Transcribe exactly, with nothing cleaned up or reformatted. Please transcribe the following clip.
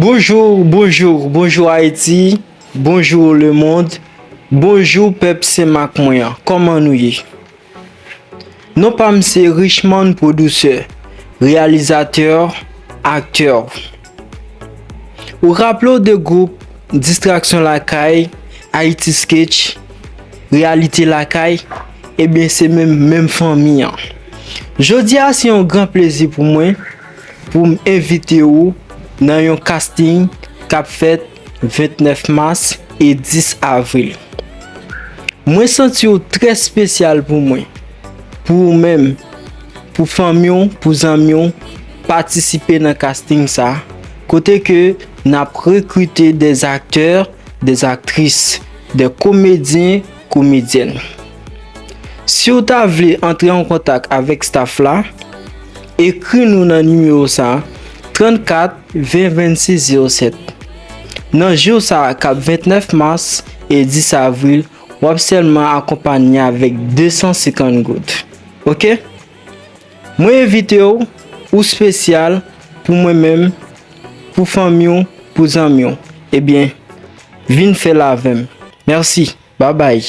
Bonjou, bonjou, bonjou Ayiti, bonjou lemonn, bonjou pèp Senmak mwen an, kòman nou ye? Non pa m se Richmond Producer, reyalizatè, aktè. Ou raple w de gwoup Distraksyon Lakay, Ayiti Sketch, Reyalite Lakay, ebyen se menm, menm fanmi an. Jodi a se yon gran plezi pou mwen pou m envite w nan yon casting k ap fèt vennèf mas e dis avril. Mwen santi w trè espesyal pou mwen, pou ou menm, pou fanmi w, pou zanmi w, patisipe nan casting sa, kote ke n ap rekrite des acteurs, des actrices, des comédiens, comédiennes. Si w ta vle antre an kontak avèk staff la, ekri nou nan nimewo sa, trannkat ven vennsis zewo sèt. Nan jou sa k ap vennèf mas e dis avril, w ap sèlman akonpanye avèk de san senkant goud. Oke? Mwen envite w, ou espesyal, pou mwen menm, pou fanmi w, pou zanmi w. Ebyen, vin fè l avè m. Mèsi. Babay.